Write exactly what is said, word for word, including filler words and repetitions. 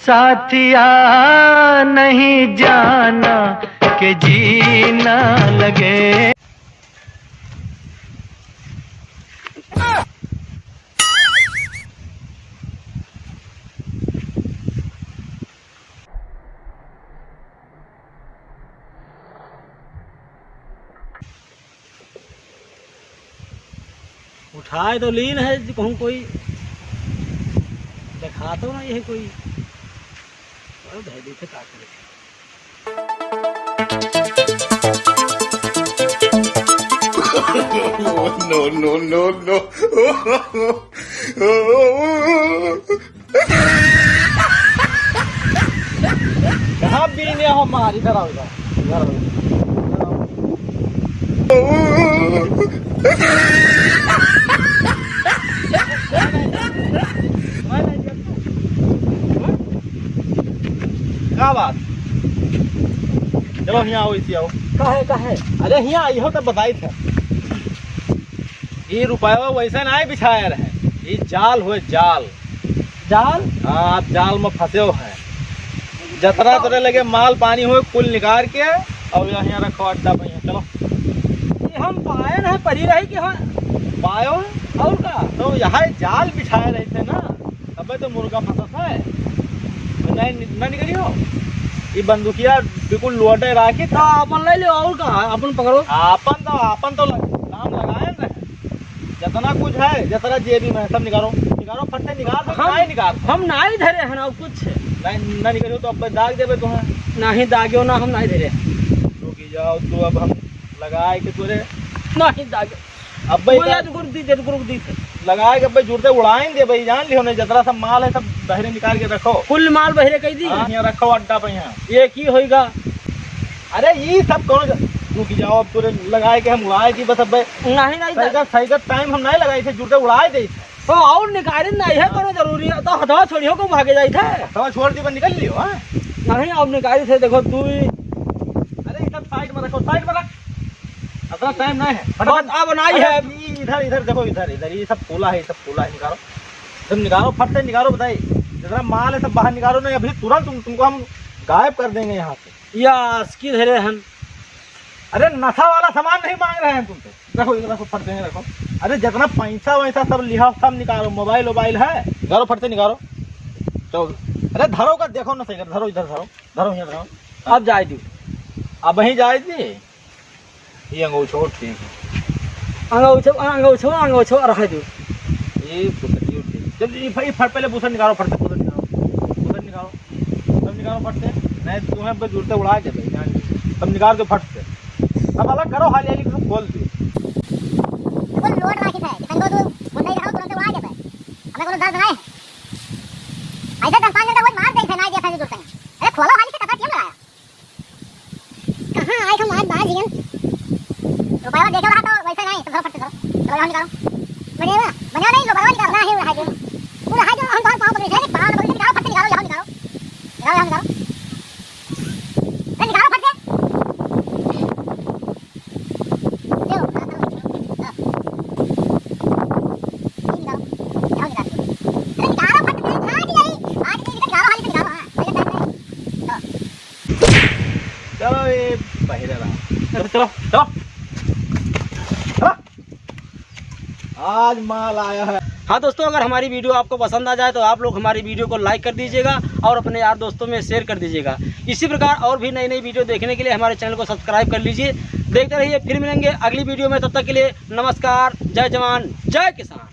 साथिया, नहीं जाना कि जीना लगे। उठाए तो लीन है जी, कहूँ कोई देखातो नहीं है कोई। अरे भाई, देखे का करे। No, no, no, no। कहाँ बीने हो मार, इधर आओ, इधर, इधर आओ। का बात? चलो, हियाँ आओ, इसी आओ। काहे, काहे? अरे, हियाँ आई हो, तब बताई था। ई रुपया वैसे नाहीं बिछाया रहे, ई जाल होय, जाल। जाल? हाँ, आप जाल में फंसे हो हैं। जतना तोरे लगे माल पानी होय, कुल निकाल के और यहाँ रखो अड्डा पे, यहाँ चलो। ये हम पाए ना, परी रही कि हाँ। पायो है? और का? तो यहाँ जाल बिछाए रहे थे ना, तबे तो मुर्गा फंसत है। नहीं, ना निकली हो। ये बंदूकिया बिल्कुल लोटे राखी तो था। अपन ले लो, और का? अपन पकड़ो। अपन तो, अपन तो लग-, काम लगाए ना। जितना कुछ है, जितना जेबी में, सब निकालो, निकालो, फट से निकाल दो, हम, काहे निकाल दो? हम नाहीं धरे हैं ना कुछ। नहीं, ना निकालो तो अब दाग देबे तुम्हें। नहीं दागियो ना, हम नाहीं धरे। रुक जाओ, तो अब हम लगाए के तोरे। नहीं दागियो। अब भाई बोला का तो गुरु दी दे, गुरु दी दे। लगाए के अब भाई जुड़ते उड़ाएं दे भाई, जान लियो ना, जितना सब माल है, सब बहरे निकाल के रखो। कुल माल बहरे कह दी। हाँ, यहाँ रखो अड्डा पे यहाँ। ये की होइगा? अरे, ई सब कौन ज-, रुक जाओ, अब तोरे लगाए के हम उड़ाए दी बस अब। नहीं, नहीं, साइकिल, साइकिल टाइम हम नहीं लगाई थे, जुड़ते उड़ाए दे। तो और निकाली नहीं है, हाँ। कौनो जरूरी है, तो हथवा छोड़ियो को भागे जाई थे। हथवा छोड़ दी, बस निकल लियो, हाँ? नहीं, अब निकाली थे, देखो, तू ही। अरे, ई सब साइड में रखो, साइड में रख। अपना टाइम नहीं है, फटाफट। बस अब नहीं अरे, है। ई इधर, इधर देखो, इधर, इधर, ये सब फूला है, ये सब फूला है, निकालो। सब निकालो, फट से निकालो, बताइए। जितना माल है, सब बाहर निकालो, नहीं, अभी तुरंत तुम, तुमको हम गायब कर देंगे यहाँ से। यस, की धरे हन? अरे, नशा वाला सामान नहीं मांग रहे हैं तुमसे। रखो, इधर रखो, फट देंगे, रखो। अरे, जितना पैसा वैसा सब लिहा, सब निकालो, मोबाइल वोबाइल है, निकालो, फट से निकालो। तो, अरे, धरो का, देखो ना सही कर, धरो, इधर धरो, धरो, यहाँ धरो। अब जाए दी। अब वहीं जाए दी। ये अंगोछो ठीक है। अंगोछो, अंगोछो, अंगोछो रह दो। ये बुसटियो ठीक। जब ये फ-, ये फट, पहले बुसट निकालो, फट से बुसट निकालो। बुसट निकालो। सब निकालो फट से। नहीं, तुम्हें बस जुड़ते उड़ा के भाई, जान लो। सब निकाल दो फट से। सब अलग करो, हाली हाली को खोल दो। वो लोड राखी है, कि तंगो दो, मुंडई रहो, तुरंत उड़ा के भाई। हमें कोनो दर्द नहीं है। ऐसे दस पाँच घंटा वो मार दे, फिर ना दिया, फिर जुड़ते हैं। अरे खोलो हाली से, कपड़ा क्यों लगाया? कहाँ आए हम आज बाहर जीवन? रुपया देखे रहा तो वैसे नहीं, तो घर फट से करो। चलो, यहाँ निकालो। बढ़िया बा? बढ़िया नहीं, लो, बढ़िया निकालो। नहीं, रहा दो। वो रहा दो, हम तो पाँव पकड़े थे, पाँव पकड़े थे, निकालो, फट से निकालो, यहाँ निकालो। निकालो, यहाँ निकालो। अरे, निकालो फट से। दे दो, हाँ, करो, हाँ। ये निकालो, यहाँ निकालो। अरे, निकालो फट से, आज ही, आज ही निकालो, हाली से निकालो, हाँ, पहले टाइम नहीं। चलो। चलो, ये बहिरे रहा। चलो, चलो, चलो। चलो। आज माल आया है। हाँ दोस्तों, अगर हमारी वीडियो आपको पसंद आ जाए तो आप लोग हमारी वीडियो को लाइक कर दीजिएगा और अपने यार दोस्तों में शेयर कर दीजिएगा। इसी प्रकार और भी नई नई वीडियो देखने के लिए हमारे चैनल को सब्सक्राइब कर लीजिए। देखते रहिए, फिर मिलेंगे अगली वीडियो में। तब तक के लिए नमस्कार, जय जवान, जय किसान।